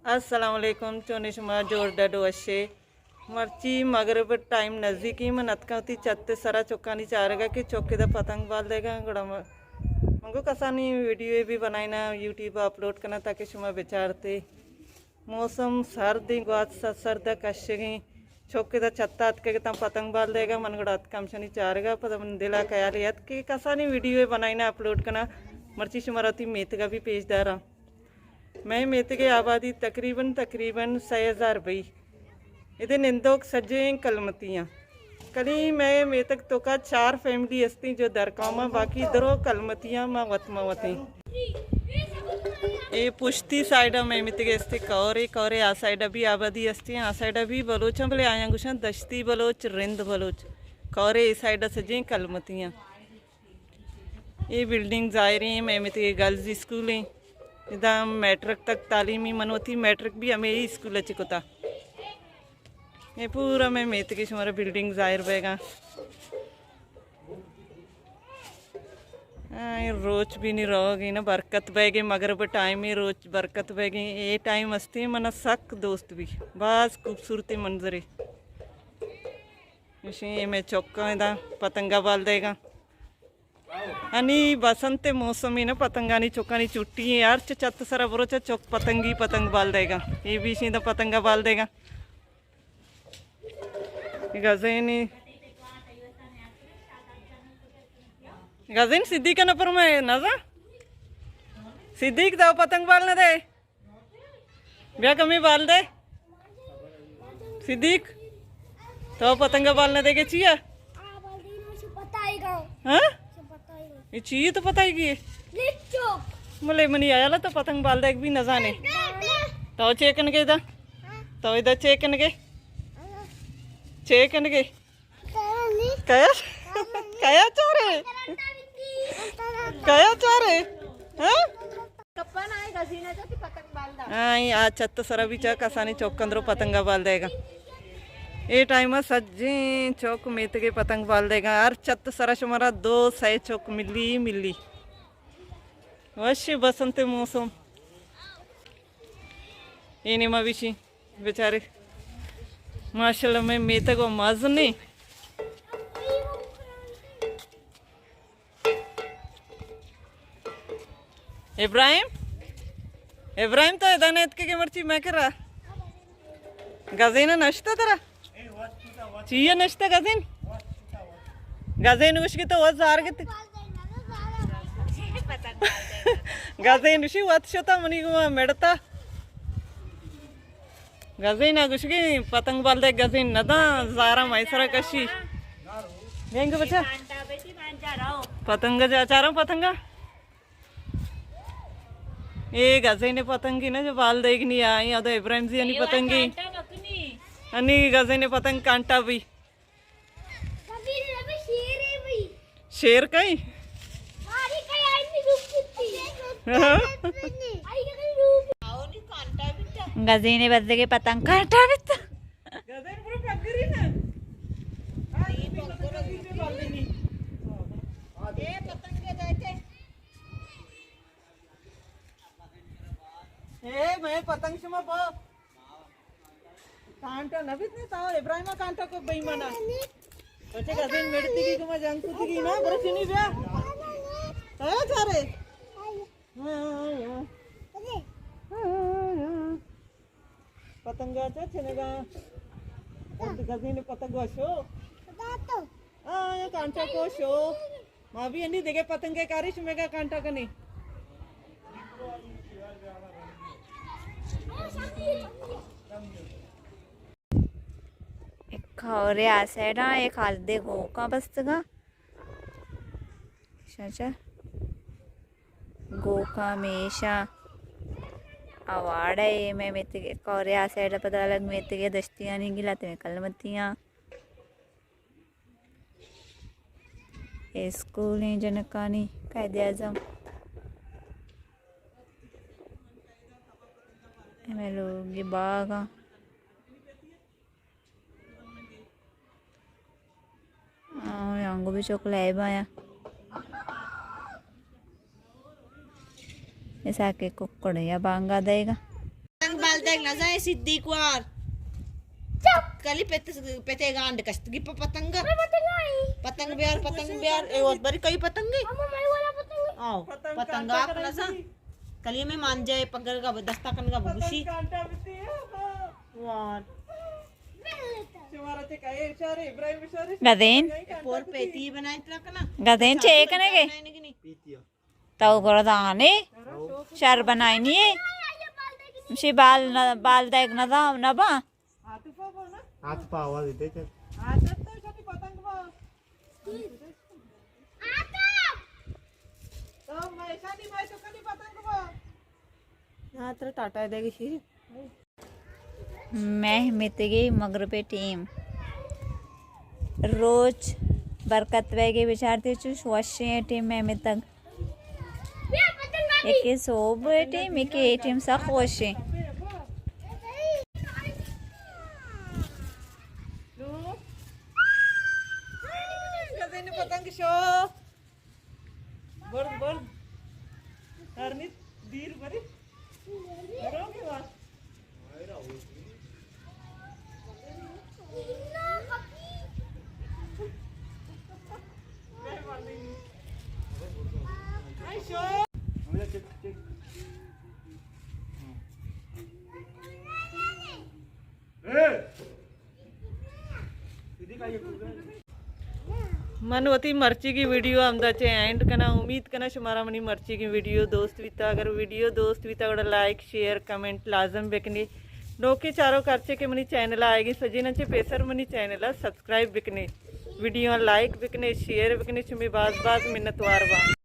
السلام علیکم، چونے شما؟ جوڑ ڈڈ وشے؟ مرچی مغرب ٹائم نزدیکی، من اتکاں وتی چھت سرا چکانی چارگا کہ چک ادا پتنگ بال دیگا، گڑا م-، من گو کسانی ویڈیو بھی بنائینا، یوٹیوب اپلوڈ کنا تاکہ شما بچارتے۔ موسم سردیں، گوات س-، سرد کشگیں۔ چک ادا چھتا اتکگ اتاں پتنگ بال دیگا، من گڑا اتکاں ہمشانی چارگا، پدا من دلا خیالے ات کہ کسانی ویڈیو بنائینا اپلوڈ کنا، مرچی شمارا وتی میتگا بھی پیش داراں۔ مئے میتگے آبادی تقریباً، تقریباً سئے ہزار بئی۔ ادے نندوک سجیں کلمتیاں۔ کلی مئے میتگ توکا چار فیملی استیں جو درکاما، باقی درو کلمتیاں ما وت ما وتیں۔ اے پشتی سائیڈا مئے میتگے استے کورے، کورے آ سائیڈا بھی آبادی استیں، آ سائیڈا بھی بلوچاں، بلے آیاں گوشاں دشتی بلوچ، رند بلوچ۔ کورے اے سائیڈا سجیں کلمتیاں۔ اے بلڈنگ ظاہریں مئے میتگے گرلز اسکول ایں۔ ادا میٹرک تک تعلیمی، من وتی میٹرک بھی ہمے ہی اسکول ء چہ کتا۔ اے پورا مئے میتگے شمارا بلڈنگ ظاہر بیگا۔ آ، اے روچ بھی نی روگی نا، برکت بیگے، مغرب ٹائم اے، روچ برکت بیگے۔ اے ٹائم ہستی منا سک دوست بھی، باز خوبصورتی منظرے۔ اشی اے مئے چکاں ادا پتنگا بال دیگا۔ انی بسنت موسمی نا، پتنگانی چکانی چھٹی ایں، ہر چہ چھت سرا برو چہ چک پتنگی پتنگ بال دیگا۔ اے بھی اشی دا پتنگا بال دیگا۔ گزینی۔ گزین صدیق نہ پر میں نہ جا۔ صدیق دا پتنگ بال نہ دے۔ بیا کمی بال دے۔ صدیق، تو پتنگ بال نہ دے کے چیا؟ ہاں؟ یہ چیئے تو پتہ ہی کی ہے؟ ملے منی آیا تو پتنگ بال دے بھی نہ جانے۔ تو چیکن کے دا؟ تو ادا چیکن کے؟ چیکن کے؟ کیا؟ کیا چارے؟ کیا چارے؟ ہاں؟ ہاں، آ چھت سرا بھی چا کسانی چوک اندرو پتنگا بال دیگا۔ اے ٹائم سجیں چوک میتگے پتنگ بال دیگا۔ ہر چھت سرا شمارا دو سئے چوک ملی ملی۔ وش بسنت موسم۔ اے نیما بشی بیچارے۔ ماشاءاللہ، میں میتگ و مزنی۔ ابراہیم، ابراہیم تو ادا نیتکے کہ مرچی میں کرا۔ گزین نشتہ ترا؟ چیئے نشتہ گزین؟ گزین گوشگی تو وت زار گتی۔ گزین گوشی وت شتا منی گما مڑتا۔ گزین گوشگی پتنگ بال دے، گزین نداں، زارا مئے سرا کشی۔ گینگ بچا۔ پتنگ جا چارا پتنگا۔ اے گزین پتنگی نا جو بال دیگ نی آئی، ادا ابراہیم زی انی پتنگی۔ انی گزین پتنگ کانٹا بھی۔ شیر کئی؟ ہاں۔ گزین بزگے پتنگ کانٹا بیتا۔ گزین برو پگری نا۔ اے، مئے پتنگ شما با کانٹا نہ بیت نے، تا ابراہیم کانٹا کو بے ایمانا۔ بچے گزین مڑتی کی، کما جنگ کتی کی نا، برو چنی بیا۔ اے چارے۔ ہاں، ہاں، ہاں۔ پتنگا چا چنگا۔ گزین پتنگا شو۔ آ، کانٹا کو شو۔ ما بھی انی دگہ پتنگے کاری، شمے کا کانٹا کنی۔ ایک اور آ سائیڈا، ایک ہال دے گوکا بستگا۔ شاچا گوکا میشا آ واڑا اے، مئے میتگ، ایک اور آ سائیڈا پدا الگ میتگے دشتیانی گلا تے کلمتیاں۔ اے اسکولیں جنکانی قائد اعظم۔ ہمے لوگ یہ باغاں۔ آ، انگو بھی چوک لائب آیا۔ ایسا کہ ککڑ یا بانگا دے گا۔ نزائے صدیق وار۔ چپ۔ کلی پت، پتے گانڈ کشتگی پہ پتنگ۔ میں پتنگ آئی۔ پتنگ بیار، پتنگ بیار۔ اے وت بری کئی پتنگی؟ ماما، میں والا پتنگ۔ آؤ، پتنگ پتنگ کانٹا آپ کرا نزا۔ جی۔ کلی میں مان جائے پگر کا دستا کن کا بگوشی۔ پتنگ کانٹا بتی ہے، ہاں۔ وار۔ میں لیتا۔ شمارا چے کہے اشارے، ابراہیم اشارے۔ گدین۔ پور پیتی بنائیں ترا کنا۔ گدین چے کنے گے؟ بنائیں گے نہیں۔ پیتیا۔ تو گردانے شر بنائنی ہے۔ شی بال نہ، بال دیگ نہ دا، نہ با۔ عاطفہ آواز دیتے چل۔ ہاں، ترا ٹاٹا دے گی شیر۔ مہ متگے مغرب ٹیم۔ روچ برکت ویگے بچارتے چوش وشیں ٹیم مہ متگ۔ ایکے صوب ٹیم، ایکے ٹیم سخ وشیں۔ گزین پتنگ شو۔ برد، برد۔ ہرنی دیر بری۔ برو کے واس۔ من وتی مرچیگی ویڈیو ہمدا چہ اینڈ کناں۔ امید کناں شمارا منی مرچیگی ویڈیو دوست بیتا۔ اگر ویڈیو دوست بیتا گڑا لائک، شیئر، کمنٹ لازم بکنی۔ نوکیں چاروک ہرچے کہ منی چینل ءَ آئیگی سجیناں چہ پیسر منی چینل ءَ سبسکرائب بکنی، ویڈیو لائک بکنی، شیئر بکنی۔ شمے باز باز منتوار باں۔